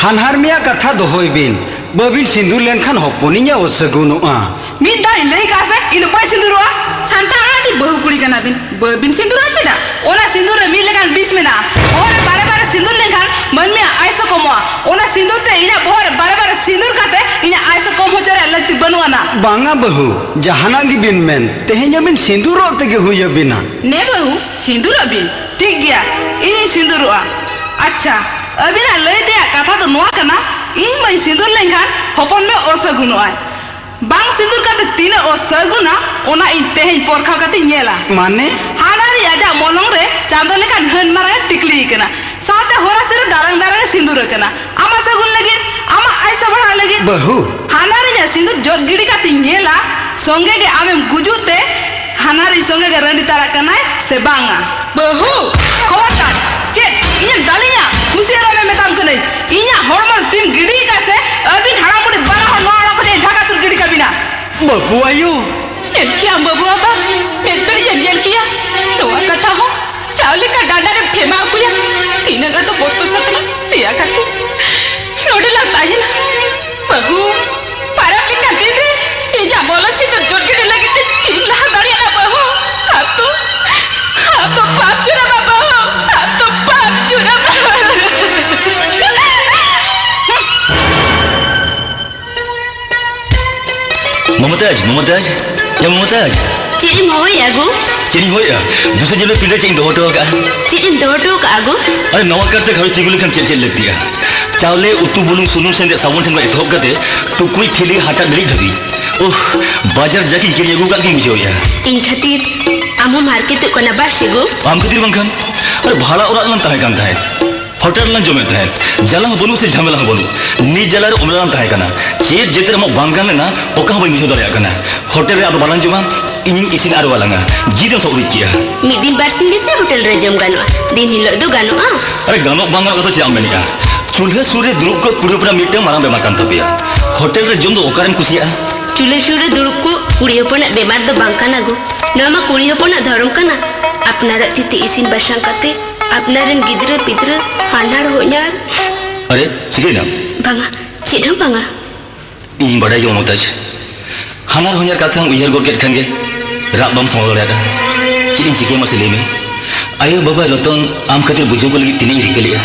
ᱦᱟᱱᱦᱟᱨ ᱢᱮᱭᱟ ᱠᱟᱛᱷᱟ ᱫᱚᱦᱚᱭ ᱵᱤᱱ᱾ ᱵᱟᱹᱵᱤᱱ ᱥᱤᱸᱫᱩᱨ ᱞᱮᱱᱠᱷᱟᱱ ᱦᱚᱯᱚᱱᱤᱧ ᱮ ᱚᱥᱟᱹᱜᱩᱱᱚᱜᱼᱟ᱾ ᱢᱤᱫ ᱫᱷᱟᱣ ᱤᱧ ᱞᱟᱹᱭ ᱠᱟᱜᱼᱟ ᱥᱮ, ᱤᱧ ᱫᱚ ᱵᱟᱹᱧ ᱥᱤᱸᱫᱩᱨᱚᱜᱼᱟ᱾ ᱥᱟᱱᱛᱟᱲ ᱟᱲᱟᱝ ᱨᱤᱱᱤᱡ ᱵᱟᱹᱦᱩ ᱠᱩᱲᱤ ᱠᱟᱱᱟ ᱵᱤᱱ, ᱵᱟᱹᱵᱤᱱ ᱥᱤᱸᱫᱩᱨᱚᱜᱼᱟ ᱪᱮᱫᱟᱜ? ᱚᱱᱟ ᱥᱤᱸᱫᱩᱨ ᱨᱮ ᱢᱤᱫ ᱞᱮᱠᱟᱱ ᱵᱤᱥ ᱢᱮᱱᱟᱜᱼᱟ᱾ ᱵᱚᱦᱚᱜ ᱨᱮ ᱵᱟᱨᱮ ᱵᱟᱨᱮ ᱥᱤᱸᱫᱩᱨ ᱞᱮᱱᱠᱷᱟᱱ ᱢᱟᱹᱱᱢᱤᱭᱟᱜ ᱟᱭᱩᱥ ᱠᱚᱢᱚᱜᱼᱟ᱾ ᱚᱱᱟ ᱥᱤᱸᱫᱩᱨ ᱛᱮ ᱤᱧᱟᱹᱜ ᱵᱚᱦᱚᱜ ᱨᱮ ᱵᱟᱨᱮ ᱵᱟᱨᱮ ᱥᱤᱸᱫᱩᱨ ᱠᱟᱛᱮ ᱤᱧᱟᱹᱜ ᱟᱭᱩᱥ ᱠᱚᱢ ᱦᱚᱪᱚ ᱨᱮᱭᱟᱜ ᱞᱟᱹᱠᱛᱤ ᱵᱟᱹᱱᱩᱜ ᱟᱱᱟ᱾ ᱵᱟᱝᱟ ᱵᱟᱹᱦᱩ, ᱡᱟᱦᱟᱱᱟᱜ ᱜᱮᱵᱤᱱ ᱢᱮᱱ, ᱛᱮᱦᱮᱧ ᱟᱹᱵᱤᱱ ᱥᱤᱸᱫᱩᱨᱚᱜ ᱛᱮᱜᱮ ᱦᱩᱭ ᱟᱹᱵᱤᱱᱟ᱾ ᱱᱮ ᱵᱟᱹᱦᱩ, ᱥᱤᱸᱫᱩᱨᱚᱜ ᱵᱤᱱ᱾ ᱴᱷᱤᱠ ᱜᱮᱭᱟ, ᱤᱧᱤᱧ ᱥᱤᱸᱫᱩᱨᱚᱜᱼᱟ᱾ ᱟᱪᱪᱷᱟ, ᱟᱹᱵᱤᱱᱟᱜ ᱞᱟᱹᱭ ᱛᱮᱭᱟᱜ ᱠᱟᱛᱷᱟ ᱫᱚ ᱱᱚᱣᱟ ᱠᱟᱱᱟ, ᱤᱧ ᱢᱟᱹᱧ ᱥᱤᱸᱫᱩᱨ ᱞᱮᱱᱠᱷᱟᱱ ᱦᱚᱯᱚᱱ ᱢᱮ ᱚᱥᱟᱹᱜᱩᱱᱚᱜᱼᱟᱭ᱾ ᱵᱟᱝ ᱥᱤᱸᱫᱩᱨ ᱠᱟᱛᱮ ᱛᱤᱱᱟᱹᱜ ᱚᱥᱟᱹᱜᱩᱱᱟ, ᱚᱱᱟ ᱤᱧ ᱛᱮᱦᱮᱧ ᱯᱚᱨᱠᱷᱟᱣ ᱠᱟᱛᱮᱧ ᱧᱮᱞᱟ᱾ ᱢᱟᱱᱮ? ᱦᱟᱱᱟᱨᱤᱧ ᱟᱡᱟᱜ ᱢᱚᱞᱚᱝ ᱨᱮ ᱪᱟᱸᱫᱚ ᱞᱮᱠᱟ ᱦᱟᱹᱱ ᱢᱟᱨᱟᱝ ᱮ ᱴᱤᱠᱞᱤ ᱟᱠᱟᱱᱟ, ᱥᱟᱶᱛᱮ ᱦᱚᱨᱟᱥᱤ ᱨᱮ ᱫᱟᱨᱟᱝ ᱫᱟᱨᱟᱝ ᱮ ᱥᱤᱸᱫᱩᱨ ᱟᱠᱟᱱᱟ᱾ ᱟᱢᱟᱜ ᱥᱟᱹᱜᱩᱱ ᱞᱟᱹᱜᱤᱫ, ᱟᱢᱟᱜ ᱟᱭ ᱥᱟᱵᱲᱟᱣ ᱞᱟᱹᱜᱤᱫ᱾ ᱵᱟᱹᱦᱩ᱾ ᱦᱟᱱᱟᱨᱤᱧᱟᱜ ᱥᱤᱸᱫᱩᱨ ᱡᱚᱫ ᱜᱤᱰᱤ ᱠᱟᱛᱮᱧ ᱧᱮᱞᱟ, ᱥᱚᱸᱜᱮ ᱜᱮ ᱟᱢᱮᱢ ᱜᱩᱡᱩᱜ ᱛᱮ ᱦᱟᱱᱟᱨᱤᱧ ᱥᱚᱸᱜᱮ ᱜᱮ ᱨᱟᱺᱰᱤ ᱛᱟᱨᱟᱜ ᱠᱟᱱᱟᱭ ᱥᱮ ᱵᱟᱝᱟ᱾ ᱵᱟᱹᱦᱩ! ᱠᱷᱚᱵᱚᱨᱫᱟᱨ! ᱪᱮᱫ ᱤᱧᱮᱢ ᱫᱟᱞᱤᱧᱟ? ᱦᱩᱸᱥᱤᱭᱟᱹᱨᱚᱜ ᱢᱮ ᱢᱮᱛᱟᱢ ᱠᱟᱹᱱᱟᱹᱧ᱾ ᱤᱧᱟᱜ ᱦᱚᱲᱢᱚ ᱨᱮ ᱛᱤᱢ ᱜᱤᱰᱤ ᱟᱠᱟᱫ ᱥᱮ, ᱟᱹᱵᱤᱱ ᱦᱟᱲᱟᱢ ᱵᱩᱰᱷᱤ ᱵᱟᱱᱟ ᱦᱚᱲ ᱱᱚᱣᱟ ᱚᱲᱟᱜ ᱠᱷᱚᱱᱟᱜ ᱤᱧ ᱵᱷᱟᱜᱟ ᱛᱩᱨ ᱜᱤᱰᱤ ᱠᱟᱵᱤᱱᱟ᱾ ᱵᱟᱹᱵᱩ ᱟᱭᱳ! ᱧᱮᱞ ᱠᱮᱜᱼᱟᱢ ᱵᱟᱹᱵᱩ ᱟᱵᱟ, ᱢᱮᱫ ᱯᱮᱨᱮᱡ ᱮᱢ ᱧᱮᱞ ᱠᱮᱜᱼᱟ᱾ ᱱᱚᱣᱟ ᱠᱟᱛᱷᱟ ᱦᱚᱸ ᱪᱟᱣᱞᱮ ᱠᱟ ᱰᱟᱸᱰᱟ ᱨᱮᱢ ᱴᱷᱮᱢᱟ ᱟᱹᱜᱩᱭᱟ᱾ ᱛᱤᱱᱟᱹᱜ ᱟᱫᱚ ᱵᱚᱛᱚᱨ ᱥᱟᱛᱞᱟ ᱫᱮᱭᱟ ᱠᱟᱛᱮ ᱱᱚᱰᱮ ᱞᱟᱝ ᱛᱟᱦᱮᱱᱟ᱾ ᱵᱟᱹᱦᱩ, ᱯᱟᱨᱟᱵᱽ ᱞᱮᱠᱟᱱ ᱫᱤᱱ ᱨᱮ ᱤᱧᱟᱜ ᱵᱚᱞᱚ ᱪᱷᱤᱸᱫᱩᱨ ᱡᱚᱴ ᱜᱤᱰᱤ ᱞᱟᱹᱜᱤᱫ ᱛᱮ ᱪᱮᱫ ᱮᱢ ᱞᱟᱦᱟ ᱫᱟᱲᱮᱭᱟᱜᱼᱟ ᱵᱟᱹᱦᱩ? ᱟᱢ ᱫᱚ, ᱟᱢ ᱫᱚ ᱯᱟᱯ ᱡᱩᱨᱟᱢᱟ ᱵᱟᱹᱦᱩ, ᱟᱢ ᱫᱚ ᱯᱟᱯ ᱡᱩᱨᱟᱢᱟ᱾ ᱢᱚᱢᱚᱛᱟᱡᱽ, ᱢᱚᱢᱚᱛᱟᱡᱽ, ᱮ ᱢᱚᱢᱚᱛᱟᱡᱽ᱾ ᱪᱮᱫ ᱮᱢ ᱦᱚᱦᱚᱭᱮᱫᱼᱟ ᱜᱳ? ᱪᱮᱫ ᱤᱧ ᱦᱚᱦᱚᱭᱮᱫᱼᱟ? ᱫᱩᱥᱨᱟᱹ ᱡᱟᱹᱱᱤᱡ ᱯᱤᱸᱰᱟᱹ ᱪᱮᱫ ᱤᱧ ᱫᱚᱦᱚ ᱦᱚᱴᱚ ᱟᱠᱟᱫᱼᱟ᱾ ᱪᱮᱫ ᱮᱢ ᱫᱚᱦᱚ ᱦᱚᱴᱚ ᱟᱠᱟᱫᱼᱟ ᱜᱳ? ᱟᱨᱮ, ᱱᱟᱣᱟ ᱠᱟᱨᱛᱮ ᱜᱷᱟᱨᱚᱸᱡᱽ ᱛᱤᱸᱜᱩ ᱞᱮᱱᱠᱷᱟᱱ ᱪᱮᱫ ᱪᱮᱫ ᱞᱟᱹᱠᱛᱤᱜᱼᱟ? ᱪᱟᱣᱞᱮ, ᱩᱛᱩ, ᱵᱩᱞᱩᱝ, ᱥᱩᱱᱩᱢ, ᱥᱮᱸᱫᱮᱫ, ᱥᱟᱵᱚᱱ ᱴᱷᱮᱱ ᱠᱷᱚᱱ ᱮᱛᱚᱦᱚᱵ ᱠᱟᱛᱮ ᱴᱩᱠᱩᱡ, ᱴᱷᱤᱞᱤ, ᱦᱟᱴᱟᱜ ᱰᱟᱹᱞᱤᱡ ᱫᱷᱟᱹᱵᱤᱡ᱾ ᱳᱦ, ᱵᱟᱡᱟᱨ ᱡᱟᱜᱮᱧ ᱠᱤᱨᱤᱧ ᱟᱹᱜᱩ ᱠᱟᱜ ᱜᱤᱧ ᱵᱩᱡᱷᱟᱹᱣᱮᱫᱼᱟ᱾ ᱤᱧ ᱠᱷᱟᱹᱛᱤᱨ ᱟᱢ ᱦᱚᱸᱢ ᱦᱟᱨᱠᱮᱛᱚᱜ ᱠᱟᱱᱟ ᱵᱟᱥ ᱜᱳ? ᱟᱢ ᱠᱷᱟᱹᱛᱤᱨ ᱵᱟᱝᱠᱷᱟᱱ? ᱟᱨᱮ, ᱵᱷᱟᱲᱟ ᱚᱲᱟᱜ ᱨᱮᱞᱟᱝ ᱛᱟᱦᱮᱸ ᱠᱟᱱ ᱛᱟᱦᱮᱸᱫ᱾ ᱦᱳᱴᱮᱞ ᱨᱮᱞᱟᱝ ᱡᱚᱢᱮᱫ ᱛᱟᱦᱮᱸᱫ᱾ ᱡᱟᱞᱟ ᱦᱚᱸ ᱵᱟᱹᱱᱩᱜ ᱥᱮ ᱡᱷᱟᱢᱮᱞᱟ ᱦᱚᱸ ᱵᱟᱹᱱᱩᱜ᱾ ᱱᱤᱡ ᱡᱟᱞᱟ ᱨᱮ ᱚᱸᱰᱮ ᱞᱟᱝ ᱛᱟᱦᱮᱸ ᱠᱟᱱᱟ᱾ ᱪᱮᱫ ᱡᱟᱹᱛ ᱨᱮ ᱟᱢᱟᱜ ᱵᱟᱝ ᱜᱟᱱ ᱞᱮᱱᱟ, ᱚᱠᱟ ᱦᱚᱸ ᱵᱟᱹᱧ ᱵᱩᱡᱷᱟᱹᱣ ᱫᱟᱲᱮᱭᱟᱜ ᱠᱟᱱᱟ᱾ ᱦᱳᱴᱮᱞ ᱨᱮ ᱟᱫᱚ ᱵᱟᱞᱟᱝ ᱡᱚᱢᱟ, ᱤᱧᱤᱧ ᱤᱥᱤᱱ ᱟᱨ ᱟᱞᱟᱝᱟ᱾ ᱡᱤᱞ ᱮᱢ ᱥᱟᱵ ᱩᱨᱤᱡ ᱠᱮᱜᱼᱟ᱾ ᱢᱤᱫ ᱫᱤᱱ ᱵᱟᱨᱥᱤᱧ ᱜᱮᱥᱮ ᱦᱳᱴᱮᱞ ᱨᱮ ᱡᱚᱢ ᱜᱟᱱᱚᱜᱼᱟ, ᱫᱤᱱ ᱦᱤᱞᱳᱜ ᱫᱚ ᱜᱟᱱᱚᱜᱼᱟ? ᱟᱨᱮ, ᱜᱟᱱᱚᱜ ᱵᱟᱝ ᱜᱟᱱᱚᱜ ᱠᱟᱛᱷᱟ ᱪᱮᱫ ᱮᱢ ᱢᱮᱱᱮᱜᱼᱟ? ᱪᱩᱞᱦᱟᱹ ᱥᱩᱨ ᱨᱮ ᱫᱩᱲᱩᱵ ᱠᱚᱜ ᱠᱩᱲᱤ ᱦᱚᱯᱚᱱᱟᱜ ᱢᱤᱫᱴᱟᱝ ᱢᱟᱨᱟᱝ ᱵᱮᱢᱟᱨ ᱠᱟᱱ ᱛᱟᱯᱮᱭᱟ᱾ ᱦᱳᱴᱮᱞ ᱨᱮ ᱡᱚᱢ ᱫᱚ ᱚᱠᱟᱨᱮᱢ ᱠᱩᱥᱤᱭᱟᱜᱼᱟ? ᱪᱩᱞᱦᱟᱹ ᱥᱩᱨ ᱨᱮ ᱫᱩᱲᱩᱵ ᱠᱚᱜ ᱠᱩᱲᱤ ᱦᱚᱯᱚᱱᱟᱜ ᱵᱮᱢᱟᱨ ᱫᱚ ᱵᱟᱝ ᱠᱟᱱᱟ ᱜᱳ᱾ ᱱᱚᱣᱟ ᱢᱟ ᱠᱩᱲᱤ ᱦᱚᱯᱚᱱᱟᱜ ᱫᱷᱚᱨᱚᱢ ᱠᱟᱱᱟ᱾ ᱟᱯᱱᱟᱨᱟᱜ ᱛᱤ ᱛᱮ ᱤᱥᱤᱱ ᱵᱟᱥᱟᱝ ᱠᱟᱛᱮ ᱟᱯᱱᱟᱨ ᱨᱮᱱ ᱜᱤᱫᱽᱨᱟᱹ ᱯᱤᱫᱽᱨᱟᱹ ᱦᱟᱱᱦᱟᱨ ᱦᱚᱧᱦᱟᱨ᱾ ᱟᱨᱮ, ᱪᱤᱠᱟᱹᱭᱮᱱᱟᱢ? ᱵᱟᱝᱟ, ᱪᱮᱫ ᱦᱚᱸ ᱵᱟᱝᱟ᱾ ᱤᱧ ᱵᱟᱰᱟᱭ ᱜᱮ ᱢᱚᱢᱚᱛᱟᱡᱽ, ᱦᱟᱱᱦᱟᱨ ᱦᱚᱧᱦᱟᱨ ᱠᱟᱛᱷᱟᱢ ᱩᱭᱦᱟᱹᱨ ᱜᱚᱫ ᱠᱮᱫ ᱠᱷᱟᱱ ᱜᱮ ᱨᱟᱜ ᱵᱟᱢ ᱥᱟᱢᱵᱲᱟᱣ ᱫᱟᱲᱮᱭᱟᱫᱟ᱾ ᱪᱮᱫ ᱤᱧ ᱪᱤᱠᱟᱹᱭᱟ ᱢᱟᱥᱮ ᱞᱟᱹᱭ ᱢᱮ? ᱟᱭᱳ ᱵᱟᱵᱟ ᱨᱚᱛᱚᱱ ᱟᱢ ᱠᱷᱟᱹᱛᱤᱨ ᱵᱩᱡᱷᱟᱹᱣ ᱠᱚ ᱞᱟᱹᱜᱤᱫ ᱛᱤᱱᱟᱹᱜ ᱤᱧ ᱨᱤᱠᱟᱹ ᱞᱮᱫᱼᱟ,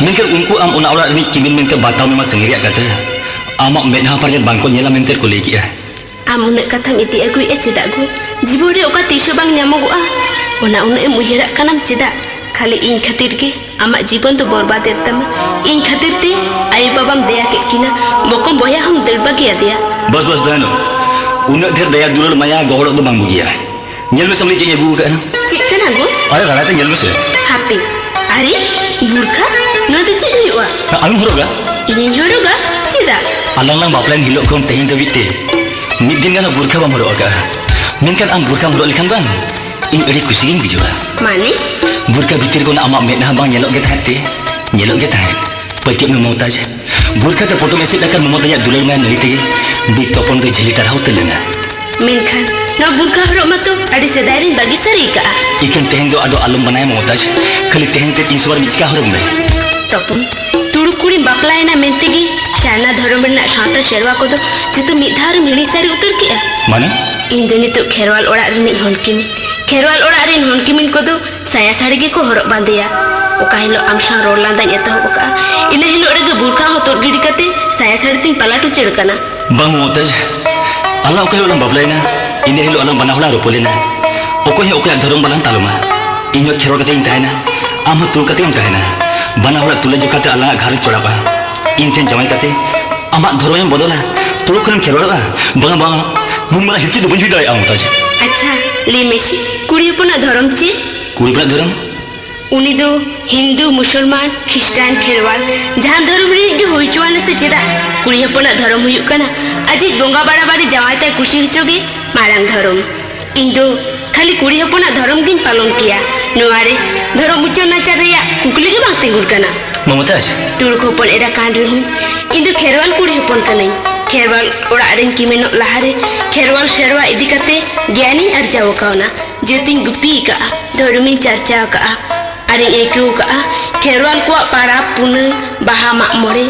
ᱢᱮᱱᱠᱷᱟᱱ ᱩᱱᱠᱩ ᱟᱢ ᱚᱱᱟ ᱚᱲᱟᱜ ᱨᱤᱱᱤᱡ ᱠᱤᱢᱤᱱ ᱢᱮᱱᱛᱮ ᱵᱟᱛᱟᱣ ᱢᱮ ᱢᱟ ᱥᱟᱺᱜᱤᱧ ᱨᱮᱭᱟᱜ ᱠᱟᱛᱷᱟ᱾ ᱟᱢᱟᱜ ᱢᱮᱫᱦᱟ ᱯᱟᱨᱧᱮᱞ ᱵᱟᱝᱠᱚ ᱧᱮᱞᱟ ᱢᱮᱱᱛᱮ ᱠᱚ ᱞᱟᱹᱭ ᱠᱮᱫᱼᱟ᱾ ᱟᱢ ᱩᱱᱟᱹᱜ ᱠᱟᱛᱷᱟᱢ ᱤᱫᱤ ᱟᱹᱜᱩᱭᱮᱫᱼᱟ ᱪᱮᱫᱟᱜ ᱜᱳ? ᱡᱤᱵᱚᱱ ᱨᱮ ᱚᱠᱟ ᱛᱤᱥ ᱦᱚᱸ ᱵᱟᱝ ᱧᱟᱢᱚᱜᱚᱜᱼᱟ᱾ ᱚᱱᱟ ᱩᱱᱟᱹᱜ ᱮᱢ ᱩᱭᱦᱟᱹᱨᱟᱜ ᱠᱟᱱᱟᱢ ᱪᱮᱫᱟᱜ? ᱠᱷᱟᱹᱞᱤ ᱤᱧ ᱠᱷᱟᱹᱛᱤᱨ ᱜᱮ ᱟᱢᱟᱜ ᱡᱤᱵᱚᱱ ᱫᱚ ᱵᱚᱨᱵᱟᱫ ᱮᱱ ᱛᱟᱢᱟ᱾ ᱤᱧ ᱠᱷᱟᱹᱛᱤᱨ ᱛᱮ ᱟᱭᱳ ᱵᱟᱵᱟᱢ ᱫᱮᱭᱟ ᱠᱮᱫ ᱠᱤᱱᱟ, ᱵᱚᱠᱚᱢ ᱵᱚᱭᱦᱟ ᱦᱚᱸᱢ ᱫᱟᱹᱲ ᱵᱟᱹᱜᱤ ᱟᱫᱮᱭᱟ᱾ ᱵᱟᱥ, ᱵᱟᱥ, ᱫᱟᱭᱟᱱᱚ᱾ ᱩᱱᱟᱹᱜ ᱰᱷᱮᱨ ᱫᱟᱭᱟ ᱫᱩᱞᱟᱹᱲ ᱢᱟᱭᱟ ᱜᱚᱦᱚᱲᱚᱜ ᱫᱚ ᱵᱟᱝ ᱵᱩᱜᱤᱭᱟ᱾ ᱧᱮᱞ ᱢᱮᱥᱮ, ᱟᱢ ᱞᱟᱹᱜᱤᱫ ᱪᱮᱫ ᱤᱧ ᱟᱹᱜᱩ ᱟᱠᱟᱫᱼᱟ᱾ ᱪᱮᱫ ᱠᱟᱱᱟ ᱜᱳ? ᱟᱨᱮ, ᱨᱟᱲᱟᱭ ᱛᱮ ᱧᱮᱞ ᱢᱮᱥᱮ᱾ ᱦᱟᱯᱮ, ᱟᱨᱮ, ᱵᱩᱨᱠᱷᱟ, ᱱᱚᱣᱟ ᱫᱚ ᱪᱮᱫ ᱦᱩᱭᱩᱜᱼᱟ? ᱟᱞᱚᱢ ᱦᱚᱨᱚᱜᱟ᱾ ᱤᱧᱤᱧ ᱦᱚᱨᱚᱜᱟ? ᱪᱮᱫᱟᱜ? ᱟᱞᱟᱝ ᱞᱟᱝ ᱵᱟᱯᱞᱟᱭᱮᱱ ᱦᱤᱞᱳᱜ ᱠᱷᱚᱱ ᱛᱮᱦᱮᱧ ᱫᱷᱟᱹᱵᱤᱡ ᱛᱮ ᱢᱤᱫ ᱫᱤᱱ ᱜᱟᱱ ᱦᱚᱸ ᱵᱩᱨᱠᱷᱟ ᱵᱟᱢ ᱦᱚᱨᱚᱜ ᱟᱠᱟᱫᱼᱟ᱾ ᱢᱮᱱᱠᱷᱟᱱ ᱟᱢ ᱵᱩᱨᱠᱷᱟᱢ ᱦᱚᱨᱚᱜ ᱞᱮᱠᱷᱟᱱ ᱵᱟᱝ, ᱤᱧ ᱟᱹᱰᱤ ᱠᱩᱥᱤ ᱜᱤᱧ ᱵᱩᱡᱷᱟᱹᱣᱟ᱾ ᱢᱟᱱᱮ? ᱵᱩᱨᱠᱷᱟ ᱵᱷᱤᱛᱤᱨ ᱠᱷᱚᱱ ᱟᱢᱟᱜ ᱢᱮᱫᱦᱟ ᱵᱟᱝ ᱧᱮᱞᱚᱜ ᱜᱮ ᱛᱟᱦᱮᱸᱫ ᱛᱮ? ᱧᱮᱞᱚᱜ ᱜᱮ ᱛᱟᱦᱮᱸᱫ᱾ ᱯᱟᱹᱛᱭᱟᱹᱜ ᱢᱮ ᱢᱚᱢᱛᱟᱡᱽ, ᱵᱩᱨᱠᱷᱟ ᱛᱮ ᱯᱚᱴᱚᱢ ᱮᱥᱮᱫ ᱟᱠᱟᱱ ᱢᱚᱢᱚᱛᱟᱡᱟᱜ ᱫᱩᱞᱟᱹᱲ ᱢᱟᱭᱟ ᱱᱟᱹᱲᱤ ᱛᱮᱜᱮ ᱵᱤ ᱛᱚᱯᱚᱱ ᱫᱚ ᱡᱷᱤᱞᱤ ᱴᱟᱨᱦᱟᱣ ᱩᱛᱟᱹᱨ ᱞᱮᱱᱟ᱾ ᱢᱮᱱᱠᱷᱟᱱ ᱱᱚᱣᱟ ᱵᱩᱨᱠᱷᱟ ᱦᱚᱨᱚᱜ ᱢᱟᱛᱚ ᱟᱹᱰᱤ ᱥᱮᱫᱟᱭ ᱨᱤᱧ ᱵᱟᱹᱜᱤ ᱥᱟᱹᱨᱤ ᱟᱠᱟᱜᱼᱟ᱾ ᱤᱠᱷᱟᱹᱱ ᱛᱮᱦᱮᱧ ᱫᱚ ᱟᱫᱚ ᱟᱞᱚᱢ ᱵᱟᱱᱟᱭᱟ ᱢᱚᱢᱚᱛᱟᱡᱽ, ᱠᱷᱟᱹᱞᱤ ᱛᱮᱦᱮᱧ ᱛᱮᱫ ᱤᱧ ᱥᱚᱢᱟᱨ ᱢᱤᱪᱠᱟ ᱦᱚᱨᱚᱜ ᱢᱮ᱾ ᱛᱚᱯᱚᱱ, ᱛᱩᱲᱩᱠ ᱠᱩᱲᱤᱢ ᱵᱟᱯᱞᱟᱭᱮᱱᱟ ᱢᱮᱱᱛᱮ ᱜᱮ ᱥᱟᱨᱱᱟ ᱫᱷᱚᱨᱚᱢ ᱨᱮᱱᱟᱜ ᱥᱟᱶᱛᱟ ᱥᱮᱨᱣᱟ ᱠᱚᱫᱚ ᱡᱚᱛᱚ ᱢᱤᱫ ᱫᱷᱟᱣ ᱨᱮᱢ ᱦᱤᱲᱤᱧ ᱥᱟᱹᱨᱤ ᱩᱛᱟᱹᱨ ᱠᱮᱜᱼᱟ? ᱢᱟᱱᱮ? ᱤᱧ ᱫᱚ ᱱᱤᱛᱚᱜ ᱠᱷᱮᱨᱣᱟᱞ ᱚᱲᱟᱜ ᱨᱤᱱᱤᱡ ᱦᱚᱱᱠᱤᱱᱤ᱾ ᱠᱷᱮᱨᱣᱟᱞ ᱚᱲᱟᱜ ᱨᱤᱱ ᱦᱚᱱᱠᱤᱢᱤᱱ ᱠᱚᱫᱚ ᱥᱟᱭᱟ ᱥᱟᱹᱲᱤ ᱜᱮᱠᱚ ᱦᱚᱨᱚᱜ ᱵᱟᱸᱫᱮᱭᱟ᱾ ᱚᱠᱟ ᱦᱤᱞᱳᱜ ᱟᱢ ᱥᱟᱶ ᱨᱚᱲ ᱞᱟᱸᱫᱟᱧ ᱮᱛᱚᱦᱚᱵ ᱟᱠᱟᱜᱼᱟ, ᱤᱱᱟᱹ ᱦᱤᱞᱳᱜ ᱨᱮᱜᱮ ᱵᱩᱨᱠᱷᱟ ᱦᱚᱸ ᱛᱩᱫ ᱜᱤᱰᱤ ᱠᱟᱛᱮ ᱥᱟᱭᱟ ᱥᱟᱹᱲᱤ ᱛᱤᱧ ᱯᱟᱞᱟᱴ ᱩᱪᱟᱹᱲ ᱠᱟᱱᱟ᱾ ᱵᱟᱝ ᱢᱚᱢᱚᱛᱟᱡᱽ, ᱟᱞᱟᱝ ᱚᱠᱟ ᱦᱤᱞᱳᱜ ᱞᱟᱝ ᱵᱟᱯᱞᱟᱭᱮᱱᱟ, ᱤᱱᱟᱹ ᱦᱤᱞᱳᱜ ᱟᱞᱟᱝ ᱵᱟᱱᱟ ᱦᱚᱲ ᱞᱟᱝ ᱨᱚᱯᱚᱲ ᱞᱮᱱᱟ᱾ ᱚᱠᱚᱭ ᱦᱚᱸ ᱚᱠᱚᱭᱟᱜ ᱫᱷᱚᱨᱚᱢ ᱵᱟᱞᱟᱝ ᱛᱟᱞᱚᱢᱟ᱾ ᱤᱧ ᱦᱚᱸ ᱠᱷᱮᱨᱣᱟᱞ ᱠᱟᱛᱮ ᱜᱤᱧ ᱛᱟᱦᱮᱱᱟ, ᱟᱢ ᱦᱚᱸ ᱛᱩᱲᱩᱠ ᱠᱟᱛᱮ ᱜᱮᱢ ᱛᱟᱦᱮᱱᱟ᱾ ᱵᱟᱱᱟ ᱦᱚᱲᱟᱜ ᱛᱩᱞᱟᱹ ᱡᱚᱠᱷᱟ ᱛᱮ ᱟᱞᱟᱝᱟᱜ ᱜᱷᱟᱨᱚᱸᱡᱽ ᱪᱚᱲᱟᱜᱼᱟ᱾ ᱤᱧ ᱴᱷᱮᱱ ᱡᱟᱶᱟᱭ ᱠᱟᱛᱮ ᱟᱢᱟᱜ ᱫᱷᱚᱨᱚᱢᱮᱢ ᱵᱚᱫᱚᱞᱟ, ᱛᱩᱲᱩᱠ ᱠᱷᱚᱱᱮᱢ ᱠᱷᱮᱨᱣᱟᱲᱚᱜᱼᱟ? ᱵᱟᱝᱟ, ᱵᱟᱝᱟ, ᱱᱩᱱ ᱢᱟᱨᱟᱝ ᱦᱤᱨᱠᱟᱹ ᱫᱚ ᱵᱟᱹᱧ ᱦᱩᱭ ᱫᱟᱲᱮᱭᱟᱜᱼᱟ ᱢᱚᱢᱚᱛᱟᱡᱽ᱾ ᱟᱪᱪᱷᱟ, ᱞᱟᱹᱭ ᱢᱮᱥᱮ, ᱠᱩᱲᱤ ᱦᱚᱯᱚᱱᱟᱜ ᱫᱷᱚᱨᱚᱢ ᱪᱮᱫ? ᱠᱩᱲᱤ ᱦᱚᱯᱚᱱᱟᱜ ᱫᱷᱚᱨᱚᱢ? ᱩᱱᱤ ᱫᱚ ᱦᱤᱱᱫᱩ, ᱢᱩᱥᱚᱞᱢᱟᱱ, ᱠᱷᱨᱤᱥᱴᱟᱱ, ᱠᱷᱮᱨᱣᱟᱞ, ᱡᱟᱦᱟᱸ ᱫᱷᱚᱨᱚᱢ ᱨᱤᱱᱤᱡ ᱜᱮ ᱦᱩᱭ ᱦᱚᱪᱚᱣᱟᱱ ᱥᱮ ᱪᱮᱫᱟᱜ, ᱠᱩᱲᱤ ᱦᱚᱯᱚᱱᱟᱜ ᱫᱷᱚᱨᱚᱢ ᱦᱩᱭᱩᱜ ᱠᱟᱱᱟ ᱟᱡᱤᱡ ᱵᱚᱸᱜᱟ ᱵᱟᱲᱟᱵᱟᱲᱤ ᱡᱟᱶᱟᱭ ᱛᱟᱭ ᱠᱩᱥᱤ ᱦᱚᱪᱚ ᱜᱮ ᱢᱟᱨᱟᱝ ᱫᱷᱚᱨᱚᱢ᱾ ᱤᱧ ᱫᱚ ᱠᱷᱟᱹᱞᱤ ᱠᱩᱲᱤ ᱦᱚᱯᱚᱱᱟᱜ ᱫᱷᱚᱨᱚᱢ ᱜᱤᱧ ᱯᱟᱞᱚᱱ ᱠᱮᱭᱟ᱾ ᱱᱚᱣᱟ ᱨᱮ ᱫᱷᱚᱨᱚᱢ ᱩᱪᱟᱹᱲ ᱱᱟᱪᱟᱨ ᱨᱮᱭᱟᱜ ᱠᱩᱠᱞᱤ ᱜᱮ ᱵᱟᱝ ᱛᱤᱸᱜᱩᱱ ᱠᱟᱱᱟ᱾ ᱢᱚᱢᱚᱛᱟᱡᱽ᱾ ᱛᱩᱲᱩᱠ ᱦᱚᱯᱚᱱ ᱮᱨᱟ ᱠᱟᱱ ᱨᱮᱦᱚᱸ ᱤᱧ ᱫᱚ ᱠᱷᱮᱨᱣᱟᱞ ᱠᱩᱲᱤ ᱦᱚᱯᱚᱱ ᱠᱟᱹᱱᱟᱹᱧ᱾ ᱠᱷᱮᱨᱣᱟᱞ ᱚᱲᱟᱜ ᱨᱮᱧ ᱠᱤᱢᱤᱱᱚᱜ ᱞᱟᱦᱟᱨᱮ ᱠᱷᱮᱨᱣᱟᱞ ᱥᱮᱨᱣᱟ ᱤᱫᱤ ᱠᱟᱛᱮ ᱜᱮᱭᱟᱱᱤᱧ ᱟᱨᱡᱟᱣ ᱟᱠᱟᱣᱱᱟ᱾ ᱡᱟᱹᱛᱤᱧ ᱜᱩᱯᱤ ᱟᱠᱟᱜᱼᱟ, ᱫᱷᱚᱨᱚᱢᱤᱧ ᱪᱟᱨᱪᱟ ᱟᱠᱟᱜᱼᱟ, ᱟᱨᱤᱧ ᱟᱹᱭᱠᱟᱹᱣ ᱟᱠᱟᱜᱼᱟ ᱠᱷᱮᱨᱣᱟᱞ ᱠᱚᱣᱟᱜ ᱯᱟᱨᱟᱵᱽ ᱯᱩᱱᱟᱹᱭ, ᱵᱟᱦᱟ, ᱢᱟᱜ ᱢᱚᱬᱮ,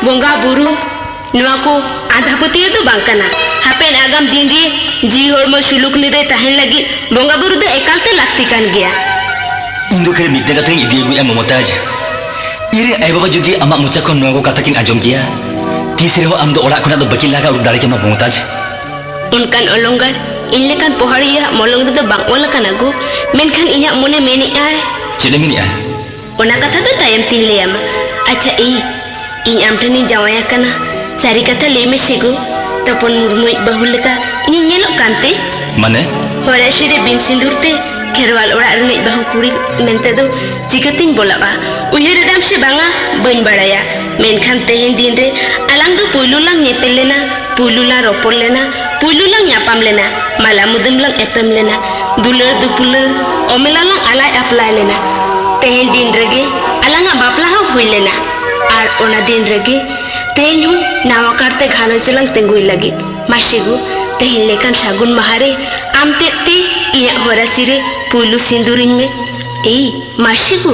ᱵᱚᱸᱜᱟ ᱵᱩᱨᱩ, ᱱᱚᱣᱟ ᱠᱚ ᱟᱸᱫᱷᱟ ᱯᱟᱹᱛᱭᱟᱹᱣ ᱫᱚ ᱵᱟᱝ ᱠᱟᱱᱟ᱾ ᱦᱟᱯᱮᱱ ᱟᱜᱟᱢ ᱫᱤᱱ ᱨᱮ ᱡᱤᱣᱤ ᱦᱚᱲᱢᱚ ᱥᱩᱞᱩᱠ ᱱᱤᱨᱟᱹᱭ ᱛᱟᱦᱮᱱ ᱞᱟᱹᱜᱤᱫ ᱵᱚᱸᱜᱟ ᱵᱩᱨᱩ ᱫᱚ ᱮᱠᱟᱞ ᱛᱮ ᱞᱟᱹᱠᱛᱤ ᱠᱟᱱ ᱜᱮᱭᱟ᱾ ᱤᱧ ᱫᱚ ᱠᱷᱟᱹᱞᱤ ᱢᱤᱫᱴᱟᱝ ᱠᱟᱛᱷᱟᱧ ᱤᱫᱤ ᱟᱹᱜᱩᱭᱮᱫᱼᱟ ᱢᱚᱢᱚᱛᱟᱡᱽ, ᱤᱧ ᱨᱮᱱ ᱟᱭᱳ ᱵᱟᱵᱟ ᱡᱩᱫᱤ ᱟᱢᱟᱜ ᱢᱚᱪᱟ ᱠᱷᱚᱱ ᱱᱚᱣᱟ ᱠᱚ ᱠᱟᱛᱷᱟ ᱠᱤᱱ ᱟᱸᱡᱚᱢ ᱠᱮᱭᱟ, ᱛᱤᱥ ᱨᱮᱦᱚᱸ ᱟᱢ ᱫᱚ ᱚᱲᱟᱜ ᱠᱷᱚᱱᱟᱜ ᱫᱚ ᱵᱟᱹᱠᱤᱱ ᱞᱟᱜᱟ ᱩᱰᱩᱠ ᱫᱟᱲᱮ ᱠᱮᱢᱟ ᱢᱚᱢᱚᱛᱟᱡᱽ᱾ ᱚᱱᱠᱟᱱ ᱚᱞᱚᱝᱜᱟᱲ ᱤᱧ ᱞᱮᱠᱟᱱ ᱯᱚᱦᱟᱲᱤᱭᱟᱹᱣᱟᱜ ᱢᱚᱞᱚᱝ ᱨᱮᱫᱚ ᱵᱟᱝ ᱚᱞ ᱟᱠᱟᱱᱟ ᱜᱳ᱾ ᱢᱮᱱᱠᱷᱟᱱ ᱤᱧᱟᱹᱜ ᱢᱚᱱᱮ ᱢᱮᱱᱮᱜᱼᱟᱭ᱾ ᱪᱮᱫ ᱮ ᱢᱮᱱᱮᱜᱼᱟ? ᱚᱱᱟ ᱠᱟᱛᱷᱟ ᱫᱚ ᱛᱟᱭᱚᱢ ᱛᱤᱧ ᱞᱟᱹᱭᱟᱢᱟ᱾ ᱟᱪᱪᱷᱟ ᱮᱭ, ᱤᱧ ᱟᱢ ᱴᱷᱮᱱᱤᱧ ᱡᱟᱶᱟᱭ ᱟᱠᱟᱱᱟ᱾ ᱥᱟᱹᱨᱤ ᱠᱟᱛᱷᱟ ᱞᱟᱹᱭ ᱢᱮ ᱥᱮ ᱜᱳ, ᱛᱚᱯᱚᱱ ᱢᱩᱨᱢᱩᱭᱤᱡ ᱵᱟᱹᱦᱩ ᱞᱮᱠᱟ ᱤᱧᱤᱧ ᱧᱮᱞᱚᱜ ᱠᱟᱱ ᱛᱮ? ᱢᱟᱱᱮ? ᱦᱚᱨᱟᱥᱤ ᱨᱮ ᱵᱤᱱ ᱥᱤᱸᱫᱩᱨ ᱛᱮ ᱠᱷᱮᱨᱣᱟᱞ ᱚᱲᱟᱜ ᱨᱤᱱᱤᱡ ᱵᱟᱹᱦᱩ ᱠᱩᱲᱤ ᱢᱮᱱᱛᱮ ᱫᱚ ᱪᱤᱠᱟᱹᱛᱤᱧ ᱵᱚᱞᱚᱜᱼᱟ? ᱩᱭᱦᱟᱹᱨ ᱮᱫᱟᱢ ᱥᱮ ᱵᱟᱝᱟ, ᱵᱟᱹᱧ ᱵᱟᱲᱟᱭᱟ, ᱢᱮᱱᱠᱷᱟᱱ ᱛᱮᱦᱮᱧ ᱫᱤᱱ ᱨᱮ ᱟᱞᱟᱝ ᱫᱚ ᱯᱩᱭᱞᱩ ᱞᱟᱝ ᱧᱮᱯᱮᱞ ᱞᱮᱱᱟ, ᱯᱩᱭᱞᱩ ᱞᱟᱝ ᱨᱚᱯᱚᱲ ᱞᱮᱱᱟ, ᱯᱩᱭᱞᱩ ᱞᱟᱝ ᱧᱟᱯᱟᱢ ᱞᱮᱱᱟ, ᱢᱟᱞᱟ ᱢᱩᱫᱟᱹᱢ ᱞᱟᱝ ᱮᱯᱮᱢ ᱞᱮᱱᱟ, ᱫᱩᱞᱟᱹᱲ ᱫᱩᱯᱩᱞᱟᱹᱲ ᱚᱢᱮᱞᱟ ᱞᱟᱝ ᱟᱞᱟᱭ ᱟᱯᱞᱟᱭ ᱞᱮᱱᱟ᱾ ᱛᱮᱦᱮᱧ ᱫᱤᱱ ᱨᱮᱜᱮ ᱟᱞᱟᱝᱟᱜ ᱵᱟᱯᱞᱟ ᱦᱚᱸ ᱦᱩᱭ ᱞᱮᱱᱟ᱾ ᱟᱨ ᱚᱱᱟ ᱫᱤᱱ ᱨᱮᱜᱮ ᱛᱮᱦᱮᱧ ᱦᱚᱸ ᱱᱟᱣᱟ ᱠᱟᱨᱛᱮ ᱜᱷᱟᱨᱚᱸᱡᱽ ᱞᱟᱝ ᱛᱤᱸᱜᱩᱭ ᱞᱟᱹᱜᱤᱫ᱾ ᱢᱟᱥᱮ ᱜᱳ, ᱛᱮᱦᱮᱧ ᱞᱮᱠᱟᱱ ᱥᱟᱹᱜᱩᱱ ᱢᱟᱦᱟ ᱨᱮ ᱟᱢ ᱛᱮᱫ ᱛᱮ ᱤᱧᱟᱹᱜ ᱦᱚᱨᱟᱥᱤ ᱨᱮ ᱯᱩᱭᱞᱩ ᱥᱤᱸᱫᱩᱨᱤᱧ ᱢᱮ᱾ ᱮᱭ, ᱢᱟᱥᱮ ᱜᱳ᱾